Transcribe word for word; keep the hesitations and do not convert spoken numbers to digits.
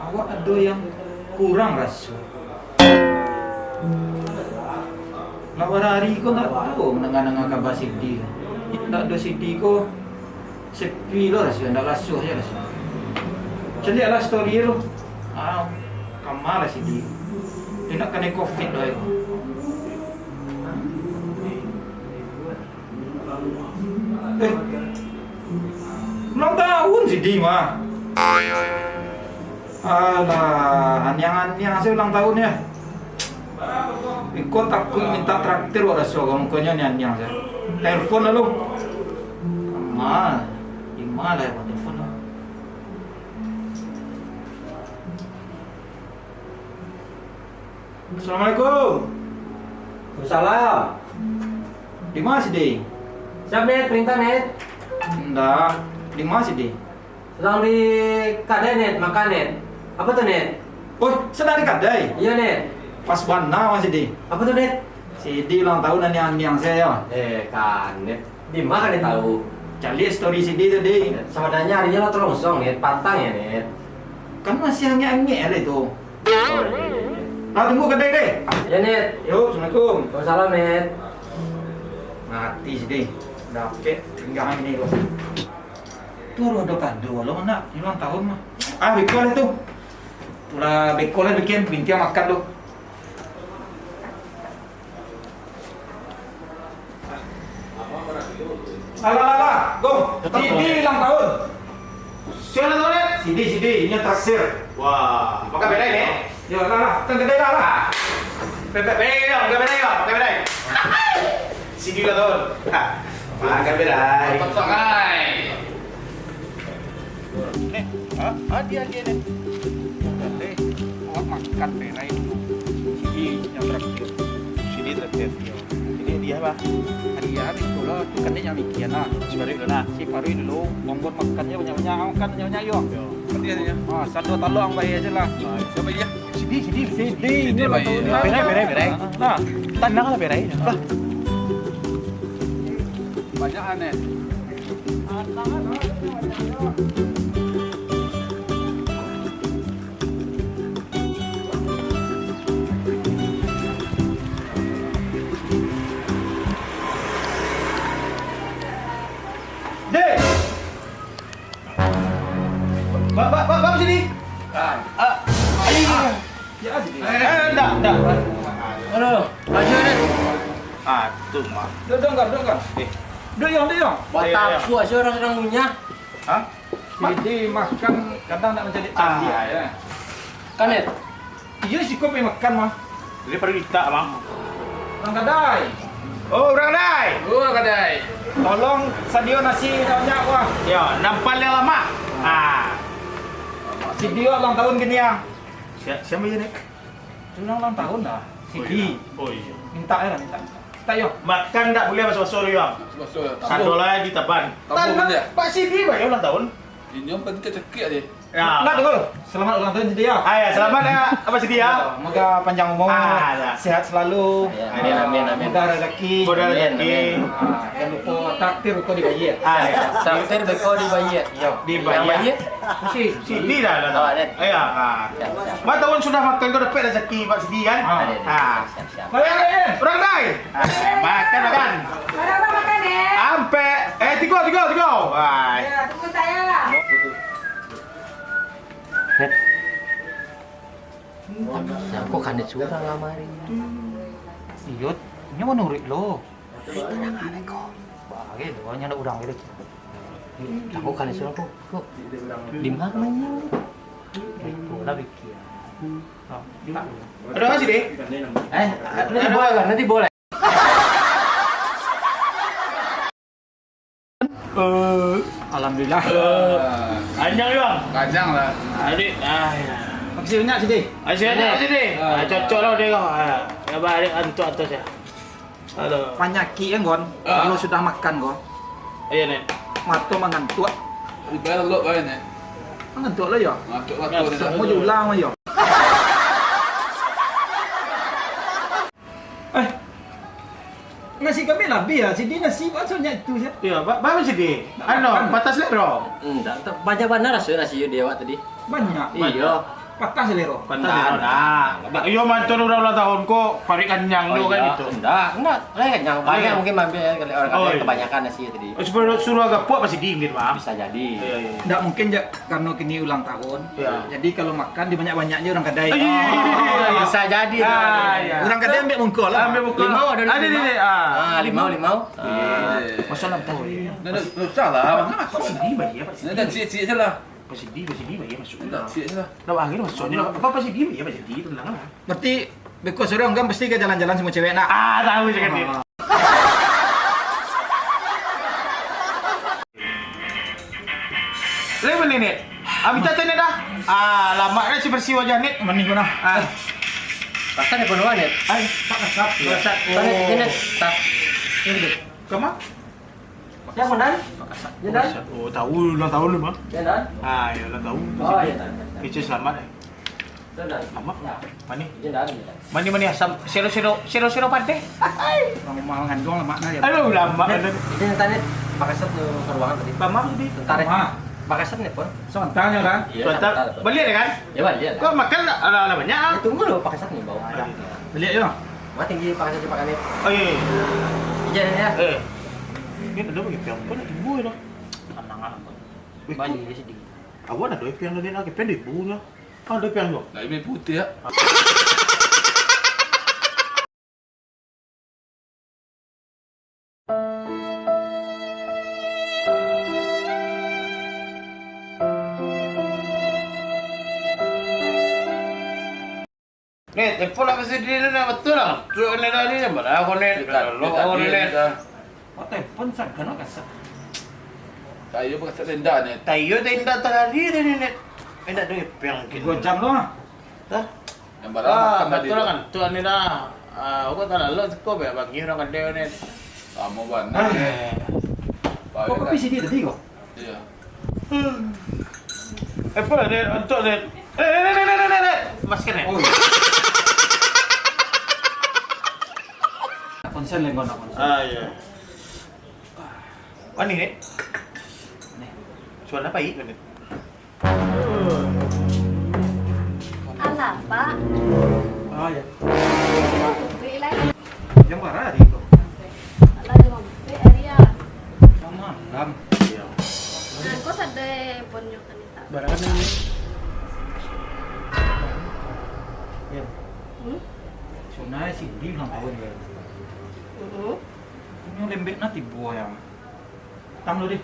Awak ado yang kurang raso. Lah bara hari ko ndak ado mandanga-danga kaba Sidi. Ndak ado Sidi ko, sepi lo raso, ndak raso se raso. Caliak lah story lo. Ah, kama lah Sidi. Indak kanai covid lo ko. Eh, ulang tahun Sidi mah. Alah, aniang-aniang se ulang tahun yo. Iko takuik mintak traktir wak raso ko, mukonyo aniang-aniang se. Telepon lalu. Ma, di ma lah telepon lah. Assalamualaikum. Waalaikumsalam. Di ma Sidi? Siap, Net. Perintah, Net. Ndak. Di ma Sidi? Sadang di kadai, Net. Makan, Net. Apo tu, Net? Oh, sadang di kadai? Iyo, Net. Pas bana ma Sidi. Apo tu, Net? Sidi ulang tahun aniang-aniang se yo. Eh, kan, Net. Di ma kan Net tahu? Caliak story Sidi tadi. Sabananyo arinyo lah tolong song, Net. Patang yo, Net. Kan masih angek-angek lah itu. Oh, iyo, iyo, iyo. Lah, tunggu kadai deh. Yo, Net. Yo, assalamualaikum. Waalaikumsalam, Net. Mati Sidi. Dapek pinggang ini lo. Tu lo ado kado lo, nak ulang tahun mah. Ah, beko lah tu. Tu lah beko lah bikin, bintiang makan tu. Alah, alah, alah, Gong. Sidi ulang tahun. Sia ulang tahun, Net? Sidi, Sidi, inyo traktir. Wah, makan berai, Net? Yo, alah, alah, makan berai lah, alah. Pe, pe, pe, yo, makan berai, yo, makan berai. Sidi ulang tahun. Ha, makan berai. Makan berai. Nih, ha? Hadiah dia nih. Udah deh, awak makan berai dulu. Sidi yang terakhir. Sidi terakhir. Ini hadiah apa? Hadiah ni tu lah, tu kan dia yang bikin lah. Si Farui dulu nah. Si Farui dulu, monggo makannya banyak-banyak, makan banyak-banyak yo. Yo. Hadiahnya. Ah, sado talong bayar aja lah. Ah, siapa ya? Sidi, Sidi, Sidi. Sidi ini lah bayar. Berai, berai, berai. Nah, tenang lah berai. Lah. Banyak aneh. Dek! Bak, bak, bak, bak sini! Ah, ah, ah. Ya, sini. Eh, ndak, ndak. Halo, maju ni. Ah, tu mah. Duduk, duduk, duduk. Eh. Duduk, Yong, duduk, Yong. Buat apa sih orang sedang ngunyah? Hah? Sidi makan kadang nak mancaliak-caliak, ah, ya. Kan, Net? Iyo, siko pai makan mah. Jadi pada mintak, Bang. Urang kadai. Oh, urang kadai. Urang kadai. Tolong sadio nasi banyak, wah. Yo, nampan yang lamak. Ah. Sidi ulang tahun kini, ah. Sia-, siapa ya, Net? Urang ulang tahun lah. Oh, Sidi. Iya. Oh, iya. Mintak ya lah, mintak. Mintak, yo. Makan ndak buliah baso-baso tu, yo. Baso-baso, tabuh. Sado lah di taban. Tabuh. Tan, kan, ya? Pak Sidi, Pak, yo, ulang tahun. Inyo kan cekik aja. Ya. Nak tunggu. Selamat ulang tahun Sidi ya. Ah, ya, selamat ya, Abah Sidi ya. Ya, semoga panjang umur, ah, ya, sehat selalu. Amin, amin, amin. Mudah rezeki. Mudah rezeki. Amin, amin. Ah, jangan lupa traktir beko dibayar. Ah, ya. Traktir beko dibayar. Yo. Dibayar. Yang bayar? Masih. Sidi dah, dah. Oh, ada. Ya, ah. Siap, siap. Lima tahun sudah makan kau dapat rezeki Pak Sidi kan? Ah. Ada, ada. Ah. Siap, siap. Bayar, bayar. Urang dai. Ah, makan, makan. Urang makan, eh. Ampek. Eh, tigo, tigo, tigo. Wah. Ya, tunggu saya. Net. Nangko kan surang kamari. Iyo, nyo manuruik lo. Tenang aja ko. Bagai lo, nyo ndak urang gitu. Nangko kan surang ko. Ko. Di mana ini? Lah pikir. Oh, tak. Ada apa sih, Dek? Eh, nanti boleh, nanti boleh. Eh, alhamdulillah. Eh, panjang, Bang. Panjang lah. Adik, ah, ya. Makasih banyak, Sidi. Makasih banyak, Sidi. Ah, cocok lah, Dek. Ah, ya, balik antuk atas, ya. Halo. Panyakik kan, Gon? Ah. Kalau sudah makan, Gon. Iya, Nek. Mato mangantuak. Di bawah lok, Nek. Mangantuak lo, yo? Mangantuak mato, Nek. Samo julang, yo. Eh. Nasi kami lah abih, ya. Sidi nasi, buat banyak itu, ya. Iya, ba-, ba-, Sidi. Anu, patah selero. Hmm, tak, tak, banyak bana raso nasi di awak tadi. Banyak. Iyo. Patah selero. Patah selero. Ndak, ndak. Iyo, mantun urang ulang tahun ko, paruik kanyang tu kan gitu. Ndak, ndak. Lah kanyang. Banyak mungkin mampir kali orang kebanyakan nasi tadi. Oh, suruah, suruah agak puak masih dingin, Bang. Bisa jadi. Iya, iya. Ndak mungkin, Jak, karena kini ulang tahun. Iya. Jadi kalau makan dibanyak-banyak je orang kadai. Iya, iya, iya, iya. Bisa jadi. Ah, iya. Orang kadai ambil bungkuh lah. Ambil bungkuh. Limau ada limau? Ada, ada, ada. Ah, limau, limau. Ah. Iya. Masuk dalam tas. Oh, iya. Ndak, ndak, ndak usah lah. Pak Sidi bayar, Pak Sidi. Ndak, ndak, ciek-ciek je lah. Pak Sidi, Pak Sidi bayar masuk. Ndak, ciek je lah. Ndak, akhirnya masuk je lah. Apa Pak Sidi bayar, Pak Sidi, tenang lah. Berarti beko sore kan pasti ka jalan-jalan samo cewek nak? Ah, tahu je kan dia. Ah. Lai bali, Nek? Ah, minta teh, Nek, dah. Ah, lamak dah si bersih wajah, Nek. Manih mana? Ah. Kasat ni penuh, Nek. Ai, tak kasat. Iya. Kasat. Tadi, oh. Ini, Nek. Tak. Ini deh. Kama? Siapa, Dan? Pak Kasat. Ya, Dan? Pak Kasat. Oh, tahu, ulang tahun lu, Bang. Ya, Dan? Ah, ya, ulang tahun. Oh, iya, Dan. Kecil selamat, eh. Mani? Mani, mani asam. Sero, sero, sero, sero padeh. Urang rumah mangandung lah makna ya. Aduh, ulamak. Ini tadi Pak Kasat tu ke ruangan tadi. Bama tadi. Sebentar ya. Bama. Pak Kasat ni pun. Sebentar ya, kan? Iya, sebentar. Baliak ya, kan? Ya, baliak lah. Kau makan lah, lah, lah banyak ah. Ya, tunggu lo Pak Kasat ni bawa. Ah, iya. Baliak ya. Wah, tinggi Pak Kasat makan ni. Oh, iya, iya. Ijan ya. Eh. Ini ada bagi piang pun nak timbul ya, dah. Tenang ah. Banyak dia sedih. Awak nak doi piang tadi nak, piang di ibu lah. Ah, ada piang tu? Nak ibu putih, ya. Ni, telepon apa sih dia ni, nak betul lah. Truk ni tadi, mana aku ni? Dekat, dekat, dekat. Kau telepon sangka nak kasat. Tayo bakasat tenda ni. Tayo tenda tadi tadi ni. Indak ada peng mungkin. Dua jam tu ah. Hah? Yang barang ah, makan tadi betul tu. Kan? Tu ni dah. Ah, aku tak lalu cukup ya bagi orang kedai ni. Lama banget. Ah. Kau kopi sini tadi kau? Iya. Hmm. Eh, apa ni? Untuk ni. Eh, ni, ni. Masker ni. Oh, iya. Konsen lagi kau nak konsen. Ah, iya. Wani, Nek? Nih. Suara apa, Nek? Alah, Pak. Ah, ya. Mau beli lagi. Jam bara hari tu? Alah, jam empat hari ya. Jam malam. Iya. Nah, kok sadai ponyo kan tak? Barang ni. Ya. Hmm? Sunai sih, di ulang tahun ya. Heeh. Ini lembek nanti buah yang. Tang lu, Dik.